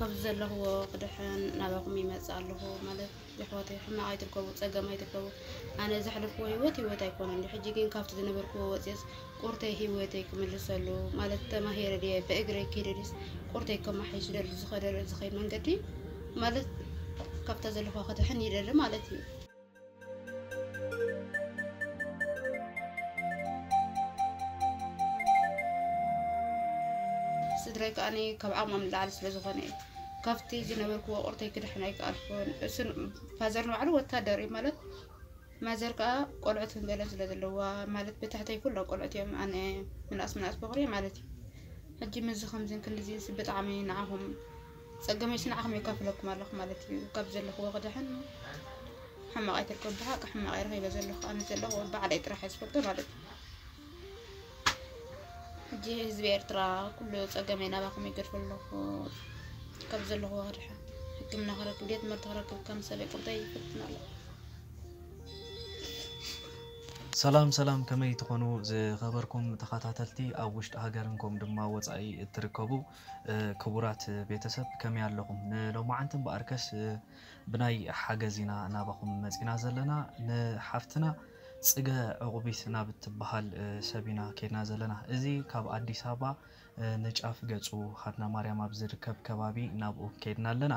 ካብ ዘለኽዎ ክድሕን ናባኹም ይመጽእ ኣለኹ። ማለት፣ የሕዋተይ፣ ሕማቕ ኣይትርከቡ፣ ጸገም ኣይትርከቡ። ኣነ ዘሕለፍክዎ ህይወት ህይወት ኣይኮነን ድዩ? ሕጂ ግን ካብቲ ዝነበርክዎ ወጽየስ ቁርተይ ህይወተይ ክምልሰሉ፣ ማለት፣ ተማሂረ ድየ፣ ብእግረይ ከይደ ድዩስ ቁርተይ ከማሓይሽ ደሊ ዝኸደ-፣ ዝኸይድ መንገዲ፣ ማለት፣ ካብታ ዘለኽዋ ክድሕን ይደሊ ማለት እዩ። ስድራይ ከኣኒ ካብ ዓቕሞም ንላዕሊ ስለ ዝኾነ እዩ። ካብቲ ዝነበርክዎ ቁርተይ ክድሕን ኣይከኣልኩን። እሱን ፋዘር ንባዕሉ ወታደር እዩ ማለት፣ ማዘር ከኣ ቆልዑትን ገለን ስለ ዘለዋ፣ ማለት ብትሕተይ ኩሎም ቆልዑት እዮም። ኣነ ምንኣስ ምንኣስ በኹሪ ማለት እዩ። ሕጂ ምዚ ከምዝን ክንድዚንስ ብጣዕሚ ንዓኹም ጸገመይስ ንዓኹም የካፍለኩም ኣለኹ ማለት እዩ። ካብ ዘለኽዎ ክድሕን ሕማቕ ኣይትርከቡ፣ ብሓቂ ሕማቕ እየ ረኺበ ዘለኹ። ኣነ ዘለኹ ባዕለይ ጥራሕ እየ ዝፈልጦ ማለት እዩ። ሕጂ ህዝቢ ኤርትራ ኩሉ ጸገመይ ናባኹም ይገድፎ ኣለኹ። ካብ ዘለኹዎ ክድሕን ሕክምና ክረክብ ድየ ትምህርቲ ክረክብ ከም ሰበይ ቁርተይ ይፍትን ኣለኹ። ሰላም ሰላም፣ ከመይ ትኾኑ ዝኸበርኩም ተኸታተልቲ ኣብ ውሽጢ ሃገርን ከምኡ ድማ ወጻኢ እትርከቡ፣ እ፣ ክቡራት ቤተሰብ ከመይ ኣለኹም? ንሎማዓንቲ እምበኣርከስ፣ እ፣ ብናይ ሓገዝ ኢና ናባኹም መጺና ዘለና። ንሓፍትና ጽገ ዕቑቢት ናብ እትበሃል፣ እ፣ ሰብ ኢና ከይድና ዘለና። እዚ ካብ ኣዲስ ኣበባ፣ እ፣ ንጫፍ ገጹ ሃና ማርያም ኣብ ዝርከብ ከባቢ ናብኡ ከይድና ኣለና።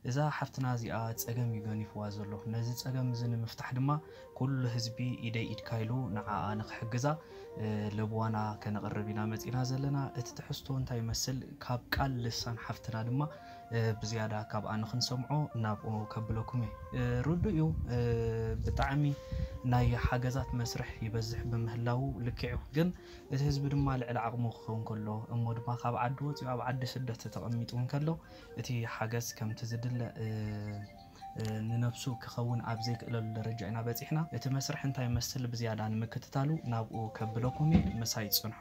እዛ ሓፍትና እዚኣ ጸገም እዩ ገኒፍዋ ዘሎ። ነዚ ጸገም እዚ ንምፍታሕ ድማ ኩሉ ህዝቢ ኢደይ ኢድካ ኢሉ ንዓኣ ንኽሕግዛ፣ እ፣ ለብዋና ከነቕርብ ኢና መጺና ዘለና። እቲ ትሕዝቶ እንታይ ይመስል? ካብ ቃል ልሳን ሓፍትና ድማ፣ እ፣ ብዝያዳ ካብኣ ንኽንሰምዖ ናብኡ ከብለኩም እየ። እ፣ ርዱእ እዩ፣ እ፣ ብጣዕሚ ናይ ሓገዛት መስርሕ ይበዝሕ ብምህላዉ ልክዕ እዩ። ግን እቲ ህዝቢ ድማ ልዕሊ ዓቕሙ ክኸውን ከሎ፣ እሞ ድማ ካብ ዓዲ ወጺኡ ኣብ ዓዲ ስደት ተቐሚጡ እውን ከሎ፣ እቲ ሓገዝ ከምቲ ዝድለ፣ እ፣ እ፣ ንነብሱ ክኸውን ኣብ ዘይክእለሉ ደረጃ ኢና በጺሕና። እቲ መስርሕ እንታይ ይመስል ብዝያዳ ንምክትታሉ ናብኡ ከብለኩም እየ፣ ምሳይ ጽንሑ።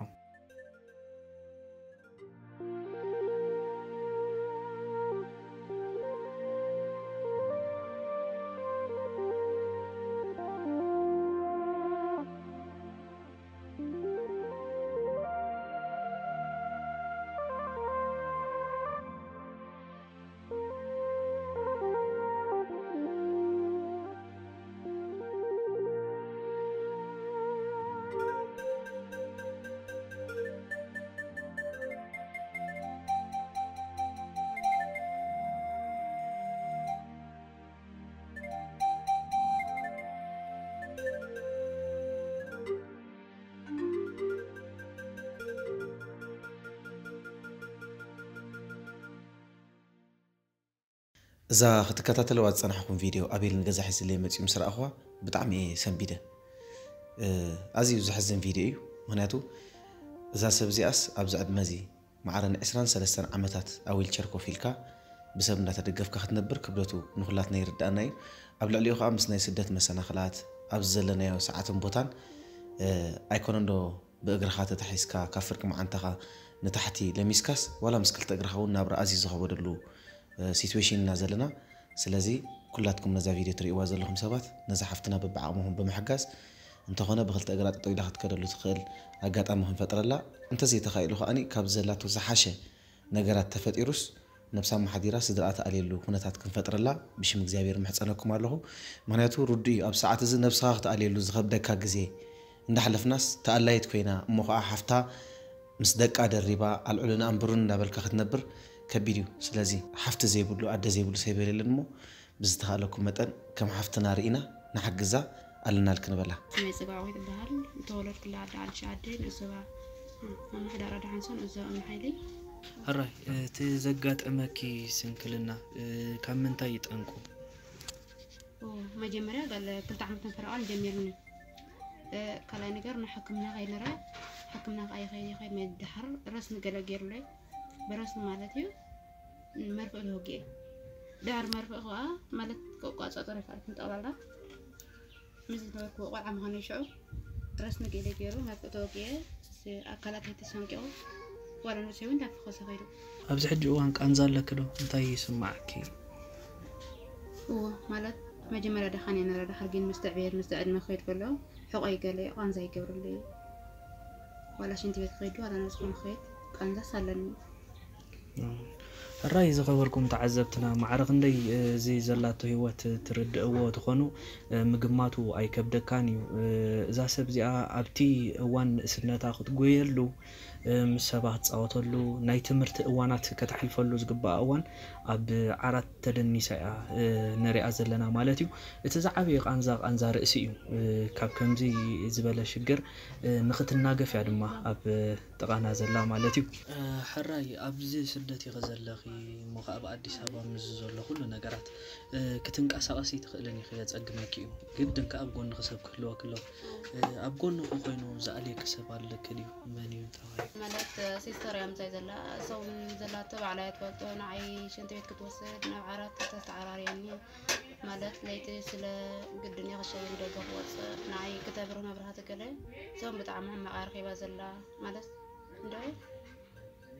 እዛ ክትከታተልዋ ዝጸናሕኩም ቪድዮ ኣቤል ንገዛ ሒዝለይ መጺኡ ምስ ረኣኹዋ ብጣዕሚ እየ ሰንቢደ። እ፣ ኣዝዩ ዘሕዝን ቪድዮ እዩ። ምኽንያቱ እዛ ሰብ እዚኣስ ኣብዚ ዕድመ እዚ ማዕረ ንዕስራን ሰለስተን ዓመታት ኣብ ዊልቸር ኮፍ ኢልካ ብሰብ እንዳተደገፍካ ክትነብር ክብደቱ ንኹላትና ይርድኣና እዩ። ኣብ ልዕሊኡ ከኣ ምስ ናይ ስደት መሰናኽላት ኣብዚ ዘለናዮ ሰዓትን ቦታን፣ እ፣ ኣይኮነን ዶ ብእግርኻ ተታሒዝካ ካብ ፍርቂ መዓንታኻ ንታሕቲ ለሚስካስ ዋላ ምስ ክልተ እግርኻ እውን ናብራ ኣዝዩ ዝኸበደሉ ሲትዌሽን ኢና ዘለና። ስለዚ ኩላትኩም ነዛ ቪድዮ ትርእይዋ ዘለኹም ሰባት ነዛ ሓፍትና በብዓቕምኹም ብምሕጋዝ እንተኾነ ብክልተ እግራ ጠጠው ኢላ ክትከደሉ ትኽእል ኣጋጣሚ ክንፈጥረላ፣ እንተዘይተኻኢሉ ከኣኒ ካብ ዘላቶ ዝሓሸ ነገራት ተፈጢሩስ ነብሳ ኣመሓዲራ ስድራኣ ትኣልየሉ ኩነታት ክንፈጥረላ ብሽም እግዚኣብሔር ምሕጸነኩም ኣለኹ። ምኽንያቱ ርዱእ እዩ፣ ኣብ ሰዓት እዚ ነብስኻ ክትኣልየሉ ዝኸብደካ ግዜ እንዳሕለፍናስ ተኣላይት ኮይና እሞ ኸዓ ሓፍታ ምስ ደቃ ደሪባ ኣልዕሉን ኣንብሩን እንዳበልካ ክትነብር ከቢድ እዩ። ስለዚ ሓፍቲ ዘይብሉ ኣደ ዘይብሉ ሰብ የለን እሞ ብዝተኻእለኩም መጠን ከም ሓፍትና ርኢና ንሓግዛ ኣለናልኪ ንበላ። ስመይ ጽጋዊ ትበሃል። ዝተወለድኩላ ዓዲ ዓዲ ሸዓዲ ንእሰባ ምምሕዳር ኣድሓንሶን እዞ እምኒ ሓይሊ። ሕራይ፣ እቲ ዘጋጠመኪ ስንክልና፣ እ፣ ካብ ምንታይ ይጠንቁ? ኦ፣ መጀመርያ ጋል ክልተ ዓመትን ፈረቓን ጀሚርኒ። እ፣ ካልኣይ ነገር ንሕክምና ከይነረ፣ ሕክምና ከኣ ይኸይድ ይኸይድ መ-፣ ድሓር ረስኒ ገለ ገይሩለይ። ብረስኒ ማለት እዩ። መርፍእ ተወጊኤ። ድሕሪ መርፍእ ከኣ ማለት ክቆጻጸር ኣይከኣልኩን ጠቕላላ። ምስ ዝነበርኩዎ ቆልዓ ምዃነይ ሽዑ ረስኒ ገለ ገይሩ መርፍእ ተወጊኤ። ኣካላተይ ተሰንቂቑ ዋላ ነብሰይ እውን እንዳፈኾሰ ከይዱ። ኣብዚ ሕጂ እዋን ቃንዛ ኣለኪ ዶ? እንታይ ይስማዓኪ? እወ፣ ማለት መጀመርያ ደኻን እየ ነረ፣ ድሓር ግን ምስ ትዕብየር፣ ምስ ዕድመ ክኸይድ ከሎ ሕቖይ ገለ ቃንዛ ይገብረለይ። ዋላ ሽንቲ ቤት ክኸይድ ዋላ ናብ ዝኾነ ክኸይድ ቃንዛስ ኣለኒ። እም፣ ሕራይ ዝኸበርኩም ተዓዘብትና፣ ማዕረ ክንደይ እዚ ዘላቶ ህይወት ትርድእዎ ትኾኑ፣ ምግማቱ ኣይከብደካን እዩ። እዛ ሰብ እዚኣ ኣብቲ እዋን ንእስነታ ክትጎየሉ፣ ምስ ሰባ ክትጻወተሉ፣ ናይ ትምህርቲ እዋናት ከተሕልፈሉ ዝግባኣ እዋን ኣብ ዓራት ተደኒሳ እያ ንሪኣ ዘለና ማለት እዩ። እቲ ዝዓበየ ቃንዛ፣ ቃንዛ ርእሲ እዩ። ካብ ከምዚ ዝበለ ሽግር ንኽትናገፍ እያ ድማ ኣብ ጥቓና ዘላ ማለት እዩ። ሕራይ ኣብዚ ስደት ኢኺ ዘለኺ፣ እሞ ከኣ ኣብ ኣዲስ ኣበባ ምስ ዘሎ ኩሉ ነገራት ክትንቀሳቐሲ ትኽእልን ኢኺ፣ የጸግመኪ እዩ። ግድን ከኣ ኣብ ጎንኺ ሰብ ክህልወኪ ኣለዎ። ኣብ ጎንኺ ኮይኑ ዝኣልየኪ ሰብ ኣለኪ ድዩ? መን እዩ ተባሂሉ? ማለት ሲስተር እያ ምሳይ ዘላ፣ እሶም ዘላቶ ባዕላ እያ ትፈልጦ። ንዓይ ሽንቲ ቤት ክትወስድ ናብ ዓራት ተተዓራርየኒ። ማለት ለይቲ ስለ ግድን እየ ክሸይን ደገ ክወፅእ፣ ንዓይ ክተብርህ መብራህቲ ገለ እሶም ብጣዕሚ ሕማቕ እያ ረኺባ ዘላ። ማለት እንዶ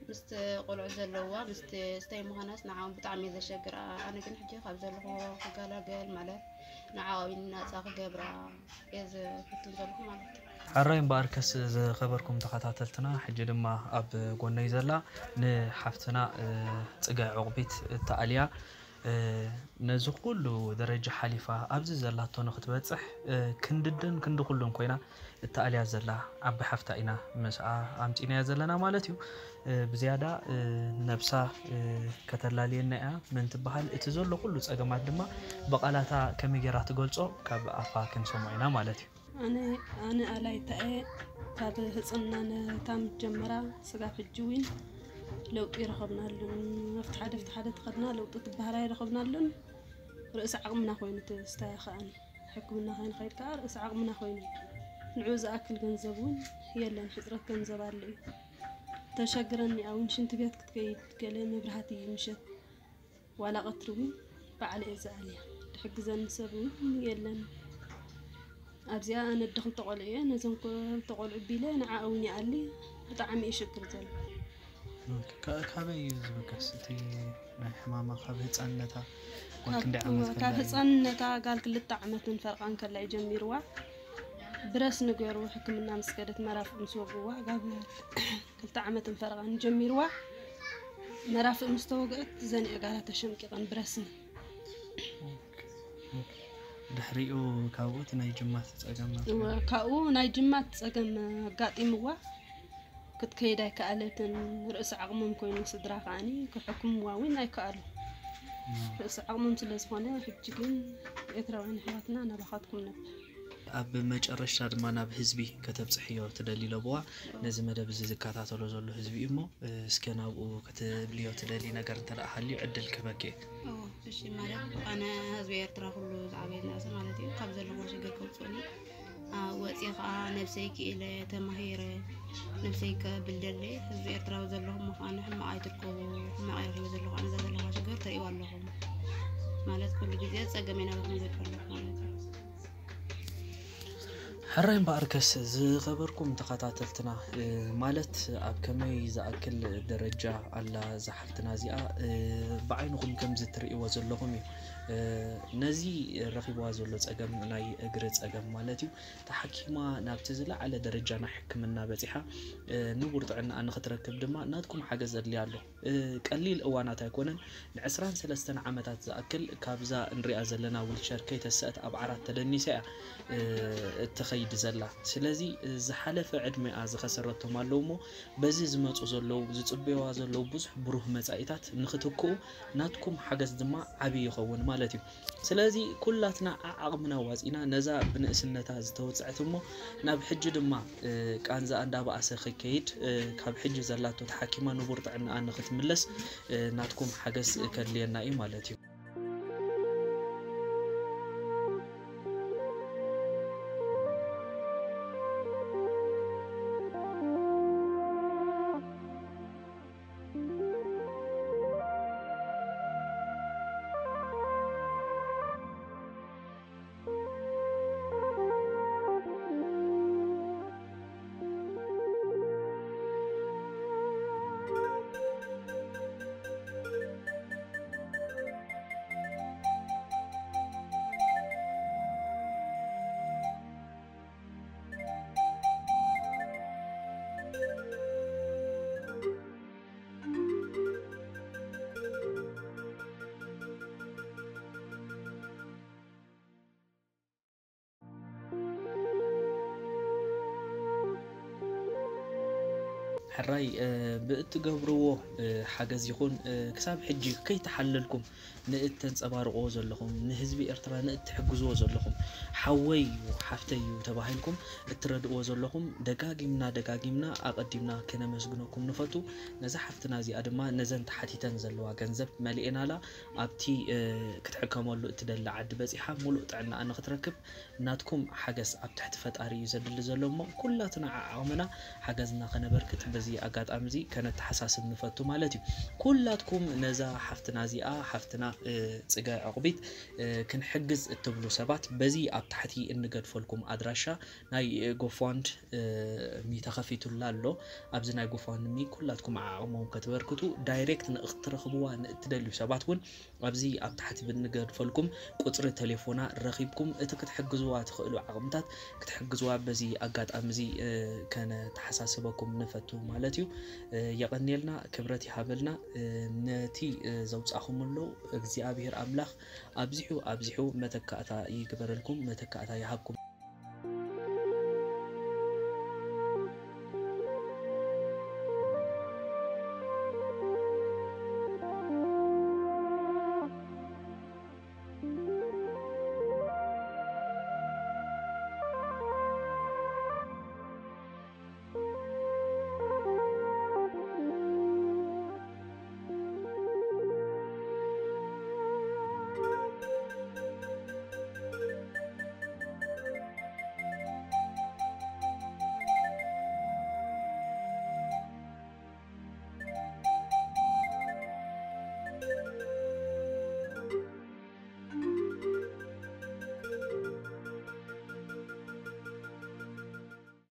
ምስቲ ቆልዑ ዘለዋ ምስቲ ስተይ ምዃናስ ንዓኦም ብጣዕሚ እየ ዘሸግራ። ኣነ ግን ሕጂ ካብ ዘለኹዎ ክገላገል ማለት ንዓኦም ናፃ ክገብራ እየ ዝፍትን ዘለኹ ማለት እዩ። ሕራይ እምበኣርከስ ዝኸበርኩም ተኸታተልትና፣ ሕጂ ድማ ኣብ ጎነይ ዘላ ንሓፍትና፣ እ፣ ጽጋይ ዑቕቢት እተኣልያ፣ እ፣ ነዚ ኩሉ ደረጃ ሓሊፋ ኣብዚ ዘላቶ ንኽትበጽሕ፣ እ፣ ክንድደን ክንዲ ኩሉን ኮይና እተኣልያ ዘላ ዓቢ ሓፍታ ኢና ምስኣ ኣምጺናያ ዘለና ማለት እዩ። እ፣ ብዝያዳ፣ እ፣ ነብሳ፣ እ፣ ከተላልየና እያ። መን ትበሃል? እቲ ዘሎ ኩሉ ጸገማት ድማ ብቓላታ ከመይ ጌራ ትገልጾ ካብ ኣፋ ክንሰምዖ ኢና ማለት እዩ። ኣነ ኣነ ኣላይታ እየ። ካብ ህፅና ነታ ምጀመራ ስጋብ ሕጂ እውን ለውጢ ይረኸብናሉን ኣብቲ ሓደ ኣብቲ ሓደ ትኸድና ለውጢ ትበሃል ኣይረኸብናሉን። ርእሲ ዓቕምና ኮይኑ ትስታይ ከኣኒ ሕክምና ከይንኸይድ ከዓ ርእሲ ዓቕምና ኮይኑ ንዑ ዝኣክል ገንዘብ እውን የለን። ሕፅረት ገንዘብ ኣሎ እዩ። ተሸግረኒ እውን ሽንቲ ቤት ክትከይድ ገለ መብራህቲ ምሸት ዋላ ቀትሪ እውን ባዕለ እየ ዝኣልያ። ዝሕግዘኒ ሰብ እውን የለን። ኣብዚኣ ኣነ ኣደ ክልተ ቆልዑ እየ። ነዞም ክልተ ቆልዑ ቢለ ንዓ እውን ይኣሊ። ብጣዕሚ እዩ ሽግር ዘሎ። ኦኬ፣ ካ-፣ ካበይ እዩ ዝብገስ እቲ ናይ ሕማማ? ካብ ህፃንነታ ጓል ካብ ክንደይ ዓመት ካብ ከላ እዩ? ህፃንነታ ጋል ክልተ ዓመትን ፈርቓን ከላ እዩ ጀሚርዋ። ብረስ ንገሩ ሕክምና ምስ ከደት መራፍእ ምስ ወግዋ ጋል ክልተ ዓመትን ፈርቓን ጀሚርዋ። መራፍእ ምስ ተወግአት ዘን ኣእጋራ ተሸምቂቐን ብረስኒ። ድሕሪኡ ካብኡ እቲ ናይ ጅማት ጸገም እወ፣ ካብኡ ናይ ጅማት ጸገም ኣጋጢምዋ ክትከይድ ኣይከኣለትን። ርእሲ ዓቕሞም ኮይኑ ስድራ ከኣኒ ክሕክምዋ እውን ኣይከኣሉ። ርእሲ ዓቕሞም ስለ ዝኾነ ሕጂ ግን ኤርትራውያን ኣሕዋትና ናባኻትኩም ነበር። ኣብ መጨረሽታ ድማ ናብ ህዝቢ ከተብጽሕዮ ትደሊ ለብዋ፣ ነዚ መደብ እዚ ዝከታተሎ ዘሎ ህዝቢ እዩ እሞ፣ እስከ ናብኡ ክትብልዮ ትደሊ ነገር እንተ ደኣ ሃልዩ ዕድል ክህበኪ እየ። እዎ፣ እሺ፣ ማለት ኣነ ህዝቢ ኤርትራ ኩሉ ዝዓበየ ዝነኣሰ ማለት እዩ፣ ካብ ዘለዎ ሽግር ከውጽኡኒ፣ ኣብ ወጽየ ከኣ ነብሰይ ክኢለ፣ ተማሂረ፣ ነብሰይ ከብል ደለ። ህዝቢ ኤርትራ ዘለኹም ከኣ ንሕማቕ ኣይትርከቡ፣ ሕማቕ እየ ረኺበ ዘለኹ፣ ኣነ እዛ ዘለኹዋ ሽግር ተርእይዋ ኣለኹም። ማለት ኩሉ ግዜ ጸገመይ ናባኹም ዘድፈለኹ ማለት እዩ። ሕራይ እምበኣርከስ ዝኸበርኩም ተኸታተልትና፣ እ፣ ማለት ኣብ ከመይ ዝኣክል ደረጃ ኣላ እዛ ሓፍትና እዚኣ፣ እ፣ ብዓይንኹም ከምዚ ትርእይዎ ዘለኹም እዩ። እ፣ ነዚ ረኺብዋ ዘሎ ጸገም ናይ እግሪ ጸገም ማለት እዩ፣ ተሓኪማ ናብቲ ዝለዓለ ደረጃ ናይ ሕክምና በጺሓ፣ እ፣ ንቡር ጥዕናኣ ንኽትረክብ ድማ ናትኩም ሓገዝ ዘድልያ ኣሎ። እ፣ ቀሊል እዋናት ኣይኮነን። ንዕስራን ሰለስተን ዓመታት ዝኣክል ካብዛ እንሪኣ ዘለና ዊልቸር ከይተሰአት ኣብ ዓራት ተደኒሳ እያ፣ እ፣ እትኸይድ ዘላ። ስለዚ፣ እ፣ ዝሓለፈ ዕድሜኣ ዝኸሰረቶም ኣለዉ እሞ፣ በዚ ዝመጹ ዘለዉ፣ ዝጽበዩዋ ዘለዉ ብዙሕ ብሩህ መጻኢታት ንኽትክኡ ናትኩም ሓገዝ ድማ ዓቢ ይኸውን ማለት እዩ። ስለዚ ኩላትና ዓዓቕምና ዋጺና ነዛ ብንእስነታ ዝተወጽዐት እሞ ናብ ሕጂ ድማ፣ እ፣ ቃንዛኣ እንዳበኣሰ ክከይድ፣ እ፣ ካብ ሕጂ ዘላቶ ተሓኪማ ንቡር ጥዕናኣ ንኽትምለስ፣ እ፣ ናትኩም ሓገዝ ከድልየና እዩ ማለት እዩ። ሕራይ ብእትገብርዎ ሓገዝ ይኹን ክሳብ ሕጂ ከይተሓለልኩም ንእተንጸባርቕዎ ዘለኹም፣ ንህዝቢ ኤርትራ ንእትሕግዝዎ ዘለኹም፣ ሓወይ እዩ፣ ሓፍተይ እዩ ተባሂልኩም እትረድእዎ ዘለኹም፣ ደጋጊምና ደጋጊምና ኣቐዲምና ከነመስግነኩም ንፈቱ። ነዛ ሓፍትና እዚኣ ድማ ነዘን ተሓቲተን ዘለዋ ገንዘብ መሊኤናላ ኣብቲ ክትሕከመሉ እትደሊ ዓዲ በጺሓ ሙሉእ ጥዕናኣ ንኽትረክብ ናትኩም ሓገዝ ኣብ ትሕቲ ፈጣሪ እዩ ዘድሊ ዘሎ እሞ ኩላትና ዓቕምና ሓገዝና ከነበርክት በዚ ኣጋጣሚ እዚ ከነተሓሳስብ ንፈቱ ማለት እዩ። ኩላትኩም ነዛ ሓፍትና እዚኣ ሓፍትና ጽገ ዕቑቢት ክንሕግዝ እትብሉ ሰባት በዚ ኣብ ታሕቲ እንገድፈልኩም ኣድራሻ ናይ ጎፋንድ ሚ ተኸፊቱላ ኣሎ። ኣብዚ ናይ ጎፋንድ ሚ ኩላትኩም ዓቕሞም ከተበርክቱ ዳይሬክት ንእትረኽብዋ ንእትደልዩ ሰባት እውን ኣብዚ ኣብ ታሕቲ ብንገድፈልኩም ቁፅሪ ቴሌፎና ረኺብኩም እቲ ክትሕግዝዋ ትኽእሉ ዓቕምታት ክትሕግዝዋ በዚ ኣጋጣሚ እዚ ከነተሓሳስበኩም ንፈቱ ማለት እዩ። የቐንየልና፣ ክብረት ይሃበልና። ነቲ ዘውፃኹምሎ እግዚኣብሔር ኣምላኽ ኣብዚሑ ኣብዚሑ መተካእታ ይግበረልኩም፣ መተካእታ ይሃብኩም።